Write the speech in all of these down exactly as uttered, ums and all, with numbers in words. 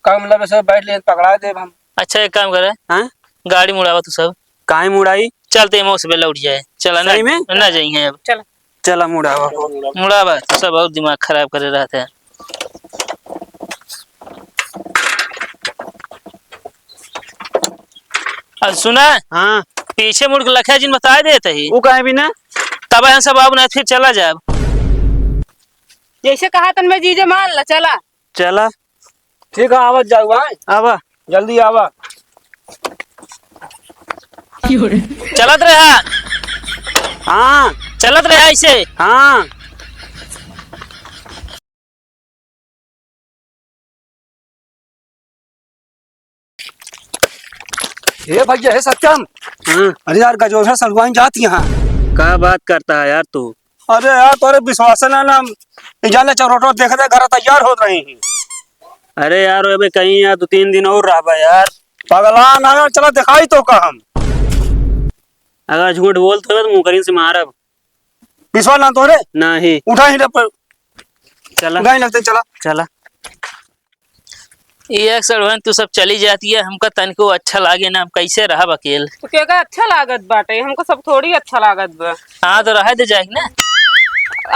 तब मतलब ऐसे बैठ ले, पकड़ा देब हम। अच्छा, एक काम करे। हाँ? गाड़ी मुड़ावा तू सब। काहे मुड़ाई? चलते मौस पे लौट जाए। चला ना, सही में? ना जाइए अब। चला। चला मुड़ावा। मुड़ावा, तू सब और दिमाग खराब करे रहत है। और सुना, हाँ। पीछे मुड़ के लखे जिन बताए देत ही। ऊ काहे बिना? तब हम सब अब ना फिर चला जाब। जैसे कहा तन में जीजे मान ला, चला। चला। ठीक है, आवत जाऊ, आए। आवा। जल्दी आवा। चलत रहा। हाँ। चलत रहा ऐसे। हाँ। हे भैया, हे सत्यम। हाँ। अरे यार, गजोधर सड़ुआइन जात यहाँ। का बात करता है यार तू? अरे यार, तोरे विश्वास ना, ना, हम ई जाने चौरोटो देख दे, घर तैयार होत रही हैं। अरे यार, अबे कहीं यार दो तीन दिन और रहबे यार। पगला ना, चला दिखाई तो का हम। अगर झूठ बोलत हो तो मुंह करीन से मारब। विश्वास ना तोरे? नहीं। उठा ही रे पर। चला। उठा ही लगते, चला। चला। ये एक सड़वन तू सब चली जाती है, हमका तनिको अच्छा लागे ना, हम कैसे रहब अकेल? तो केका अच्छा लागत बाटे, हमको सब थोड़ी अच्छा लागत बा। हाँ, तो रहे दे जाए ना।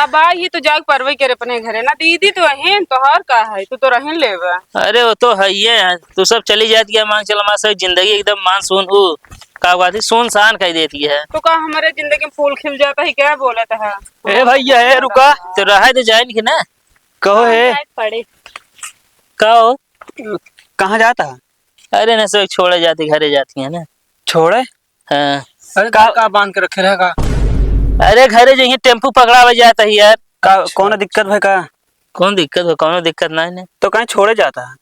अब आई ही तो जाए परवे के अपने घरे ना, दीदी तो अहेन, तोहार का है, तू तो रहन लेबा। अरे वो तो है ही है, तू सब चली जाती है, मांग चला, हमार सब जिंदगी एकदम मान सून, ऊ का बात है, सुनसान कर देती है। तो का हमारे जिंदगी में फूल खिल जाता है क्या, बोलत है? ए भैया, ए रुका। तो रहे दे जाए कि ना। कहो हाँ, हे। जाए पड़े। का हो? कहाँ जाता है? अरे ना, सब छोड़े जाती, घरे जाती है ना। छोड़े? हाँ। अरे का, का बांध के रखे रहेगा? अरे घरे जइहे, टेम्पू पकड़ावे जाता है यार। का, अच्छा। कौनो दिक्कत है का? कौन दिक्कत हो? कौनो दिक्कत नहीं ने। तो कहीं छोड़े जाता है?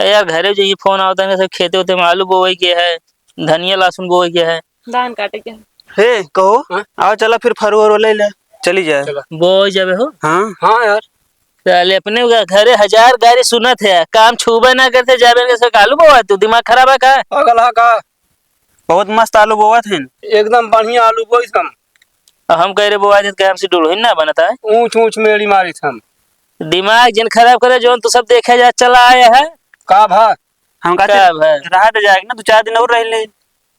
ए यार, घरे जइहे, फोन आवता है, सब खेते होते में आलू बोवे के है, धनिया लहसुन बोवे के है। धान काटे के है। हे, कहो, हाँ? आओ चला फिर फरुआ वरुआ ले ले, चली जाए। चला। बोए जाबे हो? हाँ। हाँ यार। साले अपने घरे हजार गारी सुनत है, काम छूबे ना करते, जाबे के सब आलू बोवा, तू दिमाग खराब है का? पागल है का? बहुत मस्त आलू बोवत हैं। एकदम बढ़िया आलू बोई हम। अब हम कह रहे बोवा देत, कहे हमसे डुलहिन ना बनता है। ऊंच ऊंच मेड़ी मारित हम। दिमाग जिन खराब करे, जौन तू सब देखे जा चला आया है। का भा? हम का का भा? रहा दे जाएगा ना, दो चार दिन और रह ले।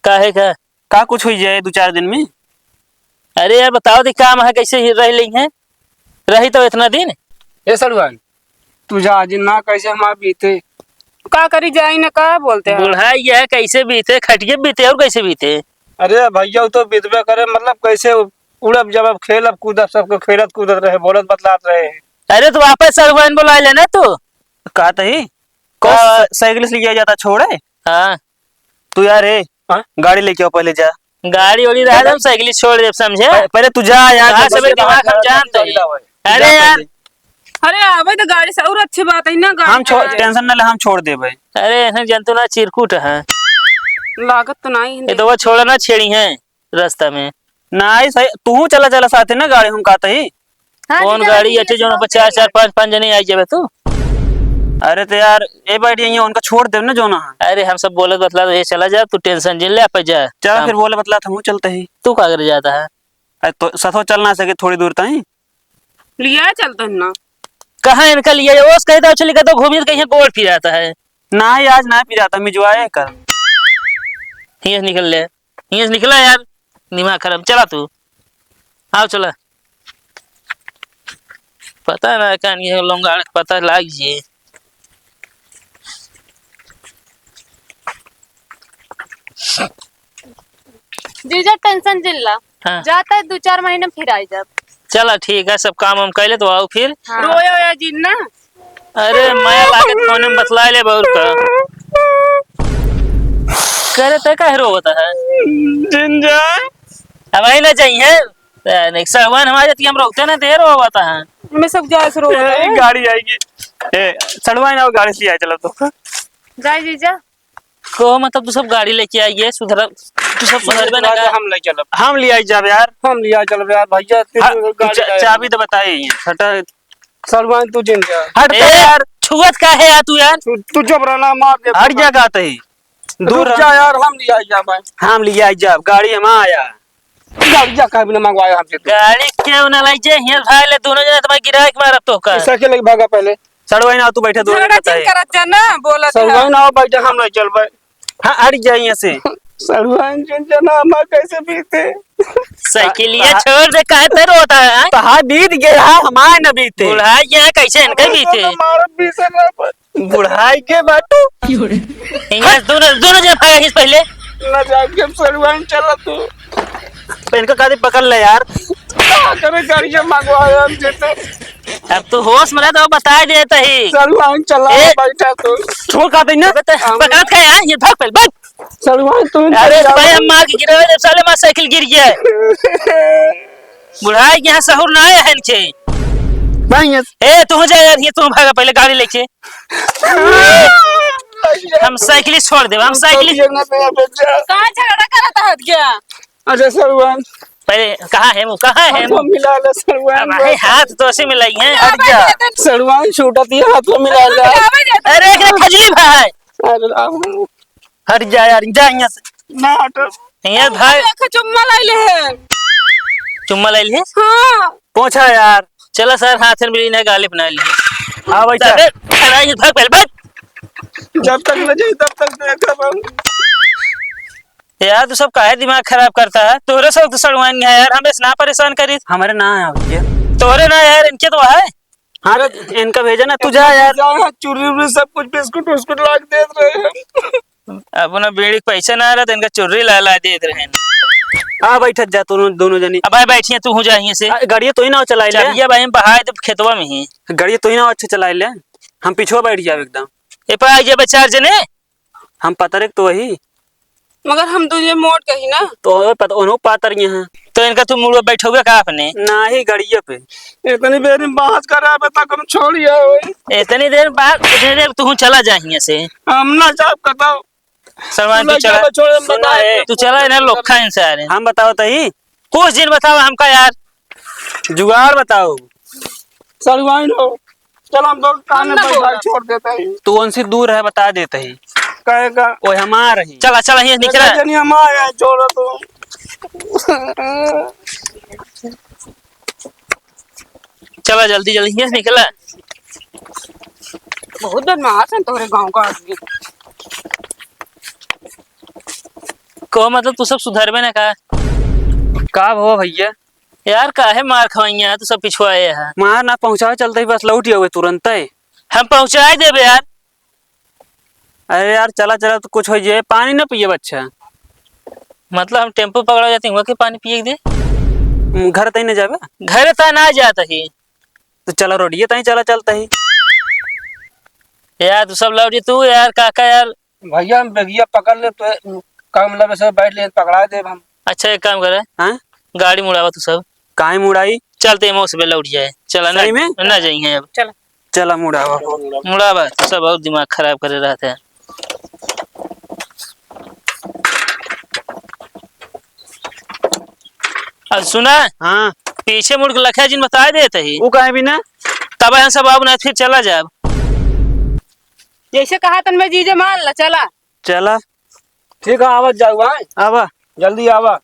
काहे का? का कुछ हुई जाए दो चार दिन में? अरे यार, बताओ दी, काम है, कैसे ही रह लेई हैं? रही तो इतना दिन। ए सड़ुआइन, तू जा, आज ना कैसे हमार बीते। का करी जाई ना, का बोलते हैं? बुढ़ा ये है, कैसे बीते? खटिए बीते और कैसे बीते? अरे भैया, वो तो बीतबे करे, मतलब कैसे उड़ब, जब अब खेलब कूदब, सबके खेलत कूदत रहे, बोलत बतलात रहे। अरे, तो वापस सड़ुआइन बुला लेना तू। का तही? कौन का? सा-, साइकिल से लिया जाता छोड़े? हाँ। तू यार, ए, हाँ? गाड़ी लेके आओ पहले जा। गाड़ी ओड़ी रहा, हम साइकिल छोड़ देब, समझे? पह-, पहले तू जा यार, हाँ, जल्दी सबके से दिमाग हम जानते हैं। जा अरे यार। पहले। अरे आवे तो गाड़ी से और अच्छी बात है ना, गाड़ी हम छोड़, से। टेंशन ना ले, हम छोड़ देबे। अरे, हैं जंतु ना चिरकुट है। लागत तो नहीं है। ये तो वो छोड़ा ना छेड़ी है रास्ता में। नहीं, सही, तू चला, चला साथे ना गाड़ी, हम कहते ही। हाँ, कौन जीजा, गाड़ी जीजा, अच्छे जो जीजा, पचास, चार, पाँच, पाँच जने आई जाबे तू? अरे तो यार, ए बैठ जाइए, उनका छोड़ देब ना जो ना। अरे हम सब बोलत बतला तो ये चला जा, तू टेंशन जिन ले, आप जा। चला काम। फिर बोले बतला था, हूँ चलते ही। तू का करे जाता है? अरे तो सथो चल ना सके थोड़ी दूर ताई। लिया चलता है ना। कहाँ इनका लिया? ओस कहे तो चली का तो घूमी तो कहीं गोड़ फिर आता है। ना ही आज ना फिर आता, मिजवाए कर। हियाँ से निकल ले, हियाँ से निकला यार, दिमाग खराब। चला तू, आओ चला। पता ना कान ये लोंगाड़ के पता लाग जे। जीजा टेंशन जिन ला। हाँ। जाता है दो चार महीने में फिर आई जाब। चला ठीक है, सब काम हम कैले तो आओ फिर। हाँ। रोया होया जिन ना। अरे माया लागत फोन में बतला ले बउर का। करे ते काहे रोवत है? जिन जा। अब आई ना चाहिए। नहीं, सड़वाइन हमारे जतिया हम रोकते ना, देर हो बता है। हमें सब जाए से रोवत ए, है। गाड़ी आएगी। ए, सड़वाइन आओ, गाड़ी से ले आए, चलो तो। जाए जीजा। को मतलब तू सब गाड़ी लेके आई है, सुधर, तू सब सुधरबे ना का? हम ले चलब। हम ले आई जाब यार। हम ले आई चलब यार, भैया, तू हाँ, गाड़ी चा-, लाए चाबी हो। तो बताए ही है। हटा। सलमान, तू जिन जा। हट ए, यार। छुअत का है यार तू यार? तू, तू चुप रहना, मार दे। हट जा, कहते ही। दूर रुक जा रह। यार, हम ले आई जाब भाई। हम ले आई जाब, गाड़ी हम आया। गाड़ी जा, काहे बिना मंगवाया हमसे तू? गाड़ी क्यों ना लाई जे, हियाँ भाई ले दोनों जने तुम्हारे गिरा के मारब तो का? साइकिल लेके भागा पहले। सड़ुआइन, आवा तू बैठा, तू झगड़ा बताई। जिन करत जा ना, बोलत सड़ुआइन, आवा बैठा, हम नहीं चलबे। हाँ, हट जा यहाँ से। सड़ुआइन, जिन जना हमार कैसे बीते। साइकिलिया छोड़ दे, काहे ते रोता है, हाँ? तो हाँ, बीत गया है, हमार न बीते। बुढ़ाई गया है, कैसे इनके बीते? मारब भी से ना पर। बुढ़ाई के बाटू। यहाँ से दोनों, दोनों जने भागा खींच पहले। ना जाके सड़ुआइन चला तू। तो इनका काहे पकड़ ले यार। का करे गाड़िया मंगवा यार जे तो। अब तू होश में रह तो बताई देत ही। सड़ुआइन चला ए। बैठा तू। छोड़ का दे ना। अबे तो हम पकड़त का है? ये भाग पहले, भाग। सड़ुआइन तू अरे चला। भाई हम मार के गिरा दे साले, मार साइकिल गिर गया है। बुढ़ाई के यहाँ सहूर ना आया है इनके। भाई ये ए तू जा यार, ये तू भागा पहले गाड़ी लेके। हम साइकिल ही छोड़ देब, हम साइकिल ही कहाँ झगड़ा करत हत क्या? अच्छा सड़ुआइन। पहले कहाँ है वो, कहाँ है वो? हाथवा मिला ले सड़ुआइन। अब भाई हाथ तो ऐसे मिलाई है। हट जा। सड़ुआइन छूटत ही हाथवा मिला ले। अरे एकरे फजली भाई। अरे राम। हट जा यार, जा यहाँ से। ना हटो। यार भाई। चुम्मा लाई ले है। चुम्मा लाई ले? हाँ। पोछा यार। चला सर, हाथ में मिली ना, गाली बना ली। हाँ भाई, चल। अबे, अरे, ये भाग पहले, भाग। जब तक न जाई, तब तक देखब हम। यार, तू सब काहे दिमाग खराब करता है? तोहरे सब तो सड़ुआइन है यार, हमें ना परेशान करी। हमारे ना है भैया। तोहरे ना यार, इनके तो है। हाँ, तो इनका भेजा ना, तू जा यार। जा, चुर्री उर्री सब कुछ बिस्कुट उस्कुट ला के देत रहे हैं। अपना बीड़ी के पैसा ना रहा, तो इनका चुर्री ला ला देत रहे हैं। आ बैठत जा, दोनों, दोनों जनी। अब भाई बैठिए, तू हो जा यहाँ से। आ, गाड़िया तो ही ना चलाई ले। चाबिया भाई हम बहाए देब खेतवा में ही। गाड़िया तो ही ना अच्छा चलाई ले, हम पिछुआ बैठ जाब एकदम। ए पर आ जाबे चार जने। हम पतरे तो वही। मगर हम दुनिया मोट कही ना। तो ओए पत-, ओनहु पातर यहाँ। तो इनका तू मुड़वा बैठौबे का अपने? नाही, गड़िया पे। इतनी बेर में बात कर रहा, बता, कम छोड़ ये होई। इतनी देर बात, इतनी देर तू चला जा हियां से। हम ना जाब, कतौ। सलमान, तू तू लग चला। जा, छोड़, हम सुना बताए है। तू चला, इन्हें लोखा इनसे आ रहे हैं। हम बताओ तही। कुछ दिन बताओ हमका यार। जुगाड़ बताओ। सलमान हो। चल, हम तो कान हम में ना बैठा बोलब। छोड़ देते हैं। तू उनसे दूर है, बता देते ही। कहेगा। ओए, हमार ही। चला, चला, हियां से निकला। जनी हमार है, छोड़ो तो। चला, जल्दी, जल्दी, हियां से निकला। बहुत बदमाश है तोहरे गांव का आदमी। को मतलब, तू सब सुधरबे ना का? का भवा भैया? यार, काहे मार खवाइया है, तू सब पिछुआए है। मार ना पहुँचावे चलते ही बस लौट आवे तुरंत ही। हम पहुँचाए देबे यार। अरे यार, चला, चला, तो कुछ हो जाए, पानी ना पिए बच्चा। मतलब, हम टेम्पो पकड़ा जाते हैं, वहाँ के पानी पिए के दे? हम्म, घर तई ना जाबे? घर तक ना जाता ही। तो चला, रोडिये तई चला, चलता ही। यार, तू सब लौट तू यार, काका यार। भैया, हम बेगिया पकड़ ले, तो काम लबे से बैठ ले, पकड़ा देब हम। अच्छा, एक काम करे। हाँ? गाड़ी मुड़ावा तू सब। काहे मुड़ाई? चलते हैं, मौसम लौट जाए। चला ना, सही में? ना जाइए अब। चला। चला, मुड़ावा। मुड़ावा, तू सब बहुत दिमाग खराब करे रहते हैं। अब सुना? हाँ। पीछे मुड़ के लखे जिन बताए देते ही। वो काहे भी ना? तब हम सब अब ना फिर चला जाब। जैसे कहा तन में जीजे मान ला, चला। चला। ठीक है, आवत जाऊ, हाँ? आवा। जल्दी आवा।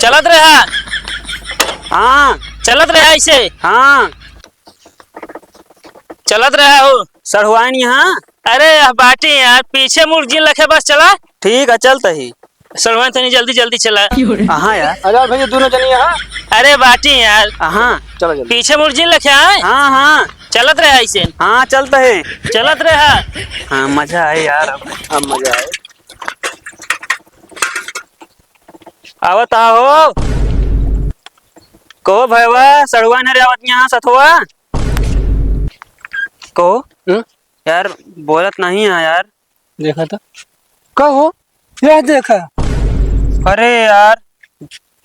चलत रहा। हाँ। चलत रहा ऐसे। हाँ। चलत रहा हो। सढ़ुआइन यहाँ। अरे, यह बाटी यार, पीछे मुड़ जिन लखे बस चला। ठीक है, चलत ही। सलमान, तनी जल्दी, जल्दी चला। हाँ यार। अरे भैया, दोनों जने यहाँ। अरे बाटी यार। हाँ, चलो जल्दी। पीछे मुड़ जिन लखे आए। हाँ, हाँ। चलत रहे ऐसे। हाँ, चलत है। चलत रहे। हाँ, मजा आए यार, अब, अब मजा आए। आवत आहो। कहो भैया, सड़ुआ न रे आवत यहाँ सथवा। कहो। हम्म? यार, बोलत नहीं है यार। देखा तो। का हो? यह देखा। अरे यार।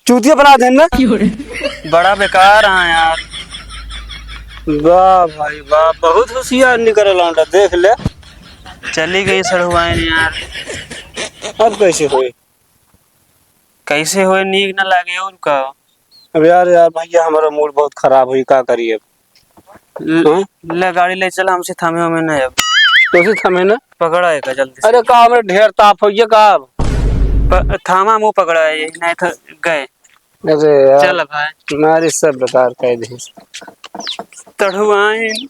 चूतिया बना देन ना। बड़ा बेकार है यार। वाह भाई वाह, बहुत होशियार निकल लौंडा, देख ले। चली गई सड़ुआइन यार। अब कैसे होई? कैसे होए, नीक ना लागे और का। अब यार, यार भैया, हमारा mood बहुत खराब हुई, का करी अब? ल-, हाँ? ले गाड़ी ले चल, हमसे थमे हमें नहीं अब। तो से थमे ना? पकड़ा है का जल्दी से? अरे का हमरे ढेर ताप हो गया का अब? प-, थामा मुंह पकड़ा है, नहीं तो गए। अरे यार, चल भाई। मारी सब बेकार कर दी। तढ़ुआइन।